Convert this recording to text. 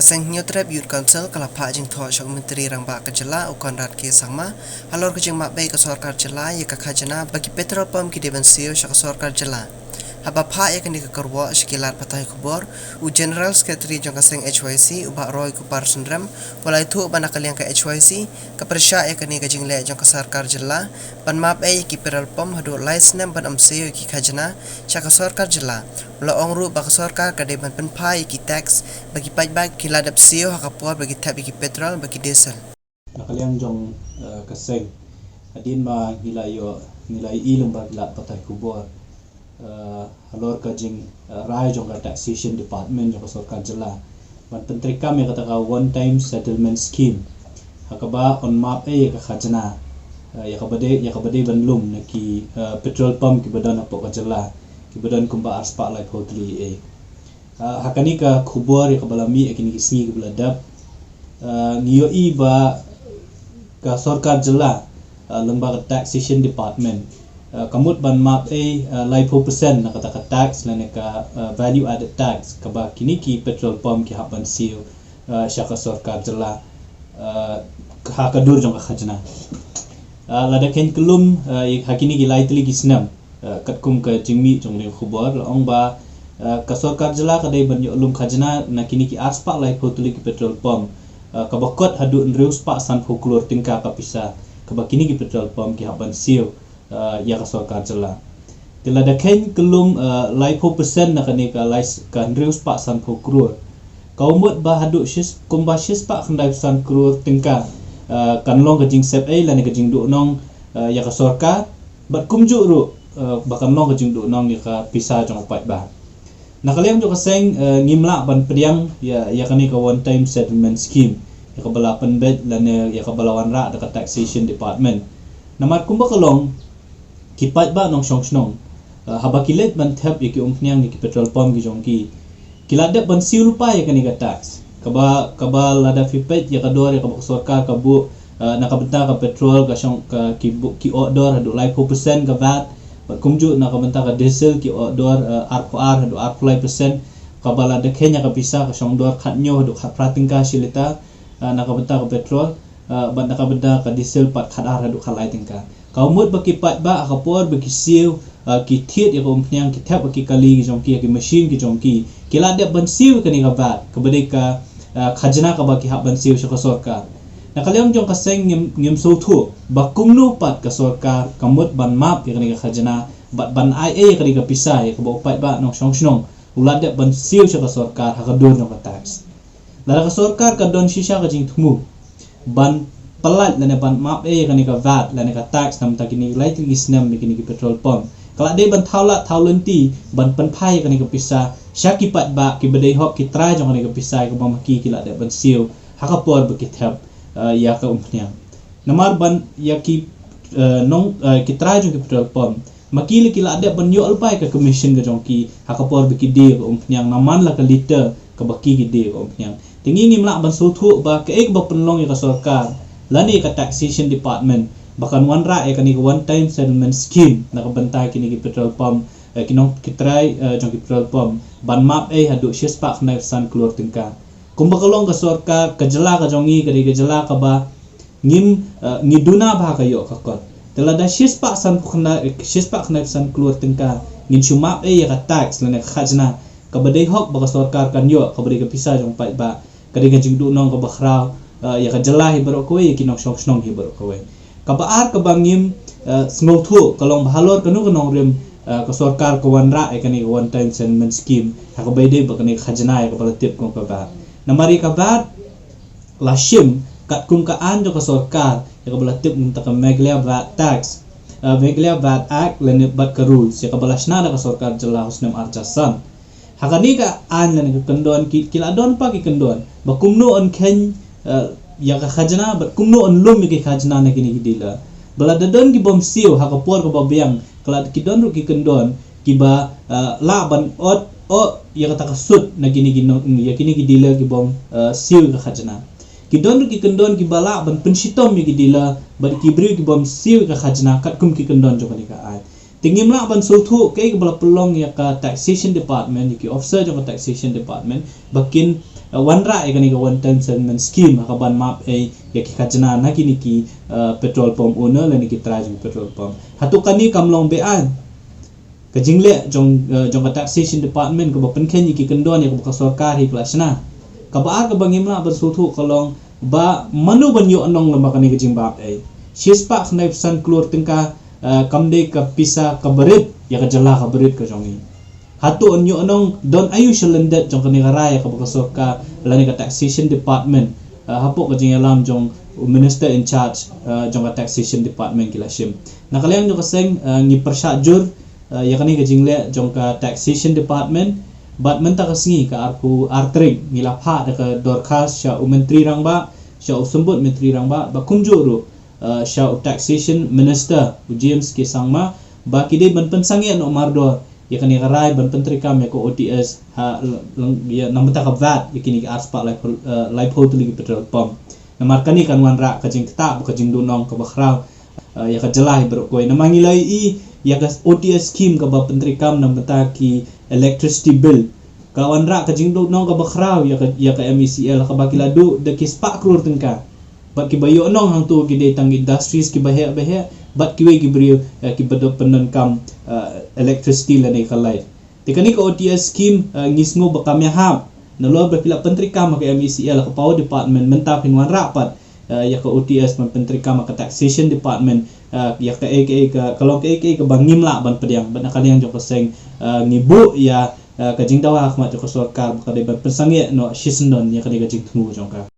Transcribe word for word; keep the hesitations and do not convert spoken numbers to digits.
Seng Hynñiewtrep Youth Council ka la phah jingthoh sha u Myntri Rangbah ka jylla u Conrad K Sangma halor ka jingmapbei ka sorkar jylla ïa ka khajna ba ki petrol pump ki dei ban siew sha ka sorkar jylla. Haba phah ïa kane ka kyrwoh sha ki lad pathai khubor, u General Secretary jong ka seng H Y C u Bah Roy Kupar Synrem u la ïathuh ba na ka liang ka H Y C ka pyrshah ïa kane ka jingleh jong ka sorkar jylla ban mapbei ïa ki petrol pump haduh lai snem ban ym siew ïa ki khajna sha ka sorkar jylla. U la ong ruh ba ka sorkar ka dei ban pynphai ïa ki tax ba ki paidbah ki la dep siew ha ka por ba ki thep ïa ki petrol bad ki diesel. Na ka liang jong, eh, ka seng, hadien ba ngi la ïoh, ngi la ïohi lyngba ki lad pathai khubor, eh, halor ka jing, eh, rai jong ka Taxation Department jong ka sorkar jylla ban pyntreikam ïa kata ka One Time Settlement Scheme ha kaba yn mapbei ïa ka khajna, eh, ïa kaba dei, ïa kaba dei ban lum na ki, eh, petrol pump kiba don hapoh ka jylla, kiba don kumba arspah laiphew tylli. Eh, ha kane ka khubor ïa kaba la mih ha kine ki sngi kiba la dep, eh, ngi ïohi ba ka sorkar jylla, eh, lyngba ka Taxation Department, eh, ka mut ban mapbei, eh, laiphew percent na kata ka tax lane ka, eh, value added tax kaba kine ki petrol pump ki hap ban siew, eh, sha ka sorkar jylla, eh, ha ka dur jong ka khajna. Eh, lada kheiñ kyllum, eh, ha kine ki lai tylli ki snem, eh, katkum ka jingmih jong kane ka khubor la ong ba, eh, ka sorkar jylla ka dei ban ïoh lum khajna na kine ki arspah laiphew tylli ki petrol pump, eh, kaba kot haduh hynriewspah sanphew klur tyngka ka pisa kaba kine ki petrol pump ki hap ban siew, eh, ïa ka sorkar jylla. Te lada kheiñ kyllum, eh, laiphew percent na kane ka lai s-, ka hynriewspah sanphew klur, ka mut ba haduh shis-, kumba shispah khyndaiphew san klur tyngka, eh, kan long ka jingsep ei lane ka jingduhnong, eh, ïa ka sorkar, bad kumjuh ruh, eh, ba kan long ka jingduhnong ïa ka pisa jong u paidbah. Na ka liang jong ka seng, eh, ngim lah ban pdiang ïa, ïa kane ka One Time Settlement Scheme ïa kaba la pynbeit lane ïa kaba la wanrah da ka Taxation Department. Namar kumba ka long, ki paidbah nongshong shnong, eh, haba ki leit ban thep ïa ki umphniang ïa ki petrol pump ki jong ki, ki la dep ban siew lypa ïa kane ka tax. Kaba, kaba lada phi peit ïa ka dor ïa kaba ka sorkar ka buh, eh, na ka bynta ka petrol ka shong, ka, ki buh, ki oh dor haduh laiphew percent ka vat, bad kumjuh na ka bynta ka diesel ki oh dor, eh, arphew ar haduh arphew lai percent, kaba lada kheiñ ïa ka pisa ka shong dor khathynñiew haduh khatphra tyngka shi lita, eh, na ka bynta ka petrol, eh, bad na ka bynta ka diesel pat khatar haduh khatlai tyngka. Ka mut ba ki paidbah ha ka por ba ki siew, eh, ki thied ïa ka umphniang, ki thep ïa ki kali ki jong ki, ïa ki machine ki jong ki, ki la dep ban siew ïa kane ka vat kaba dei ka, eh, khajna kaba ki hap ban siew sha ka sorkar. Na ka liang jong ka seng ngim, ngim sngewthuh ba kumno pat ka sorkar ka mut ban map ïa kane ka khajna bad ban ai ei ïa kane ka pisa ïa kaba u paidbah nongshong shnong u la dep ban siew sha ka sorkar ha ka dur jong ka tax. Lada ka sorkar ka don shisha ka jingthmu ban pyllait lane ban map ei ïa kane ka vat lane ka tax na ka bynta kine ki lai tylli ki snem ïa kine ki petrol pump, ka la dei ban thaw lad thaw lynti ban pynphai ïa kane ka pisa sha ki paidbah kiba dei hok ki trai jong kane ka pisa ïa kaba ma ki ki la dep ban siew ha ka por ba ki thep, eh, ïa ka umphniang. Namar ban ïa ki, eh, nong, eh, ki trai jong ki petrol pump, ma ki la ki la dep ban ïoh lypa ïa ka commission ka jong ki ha ka por ba ki die ïa ka umphniang, namar la ka liter kaba ki, ki die ïa ka umphniang. Te ngi ngim lah ban sngewthuh ba kaei kaba pynlong ïa ka sorkar lane ïa ka Taxation Department ba kan wanrah ïa kane ka One Time Settlement Scheme na ka bynta kine ki petrol pump, eh, ki nong, ki trai, eh, jong ki petrol pump ban map ei haduh shispah khyndaiphew san klur tyngka. Kumba ka long, ka sorkar, ka jylla ka jong ngi ka dei ka jylla kaba ngim, eh, ngi duna bha ka ïoh ka kot. Te lada shispah san phew khyndai, eh, shispah khyndaiphew san klur tyngka ngin shu map ei ïa ka tax lane ka khajna kaba dei hok ba ka sorkar kan ïoh, kaba dei ka pisa jong u paidbah, ka dei ka jingduhnong kaba khraw, eh, ïa ka jylla hi baroh kawei, ïa ki nongshong shnong hi baroh kawei. Kaba ar kaba ngim, eh, sngewthuh ka long ba halor kano ka nongrim, eh, ka sorkar ka wanrah ïa kane ka One Time Settlement Scheme ha kaba ïadei bad kane ka khajna ïa kaba la tip kum ka vat. Namar ïa ka vat la shim katkum ka aiñ jong ka sorkar ïa kaba la tip kum ka Meghalaya Vat Tax, eh, Meghalaya Vat Act lane bad ka rules ïa kaba la shna da ka sorkar jylla ha u snem arhajar san. Ha kane ka aiñ lane ka kyndon ki, ki la don pat ki kyndon ba kumno yn kheiñ, eh, ïa ka khajna bad kumno yn lum ïa ki khajna na kine ki dealer. Ba lada don ki bym siew ha ka por kaba biang, ka la ki don ruh ki kyndon kiba, eh, lah ban ot, oh, ïa kata ka sut na kine ki nong, ïa kine ki dealer ki bym, eh, siew ïa ka khajna. Ki don ruh ki kyndon kiba lah ban pynshitom ïa ki dealer bad ki briew ki bym siew ïa ka khajna katkum ki kyndon jong kane ka aiñ. Te ngim lah ban sngewthuh kaei kaba la pynlong ïa ka Taxation Department, ïa ki officer jong ka Taxation Department ba kin, uh, wanrah ïa kane ka one time settlement scheme ha kaban map ei ïa ki khajna na kine ki uh, petrol pump owner lane ki trai jong petrol pump. Hato kane kam long beaiñ? Ka jingleh jong uh, jong ka taxation department kaba pynkheiñ ïa ki kyndon ïa kaba ka sorkar hi ka la shna. Kaba ar kaba ngim lah ban sngewthuh ka long ba mano ban ïoh nong lem bad kane ka jingbam ei. Shispah khyndai phew san klur tyngka uh, kam dei ka pisa kaba rit ïa ka jylla kaba rit ka jong ngi. Hato yn ïoh nong, don aïu sha lyndet jong kane ka rai ïa kaba ka sorkar lane ka taxation department uh, hapoh ka jingïalam jong u minister in charge uh, jong ka taxation department ki la shim. Na ka liang jong ka seng uh, ngi pyrshah jur uh, ïa kane ka jingleh jong ka taxation department. Bad mynta ka sngi ka arphew ar tarik ngi la phah da ka dorkhas sha u Myntri Rangbah, sha u Symbud Myntri Rangbah, bad kumjuh ruh uh, sha u taxation minister u James K Sangma ba ki dei ban pynsangeh noh mardor ïa kane ka rai ban pyntreikam ïa ka O T S ha lang ïa na bynta ka vat ïa kine ki arspah laiphew uh, laiphew tylli ki petrol pump. Namar kane kan wanrah ka jingktah bad ka jingduhnong kaba khraw uh, ïa ka jylla hi baroh kawei. Namar ngi la ïohi ïa ka O T S scheme kaba pyntreikam na bynta ki electricity bill ka wanrah ka jingduhnong kaba khraw ïa ka ïa ka M E C L kaba ki la duh da ki spah klur tyngka. Bad kiba ïoh nong hangto ki dei tang industries kiba heh ba heh bad kiwei ki briew uh, kiba dei pyndonkam uh, electricity lane ka light. Te kane ka O T S scheme uh, ngi sngew ba kam ïahap nalor ba phi la pyntreikam ha ka M E C L ha ka power department mynta phin wanrah pat uh, ïa ka O T S ban pyntreikam ha ka taxation department uh, ïa kaei kaei ka ka long kaei kaei kaba ngim lah ban pdiang. Bad na ka liang jong ka seng uh, ngi buh ïa uh, ka jingdawa ha khmat jong ka sorkar ba ka dei ban pynsangeh noh shisyndon ïa kane ka jingthmu jong ka.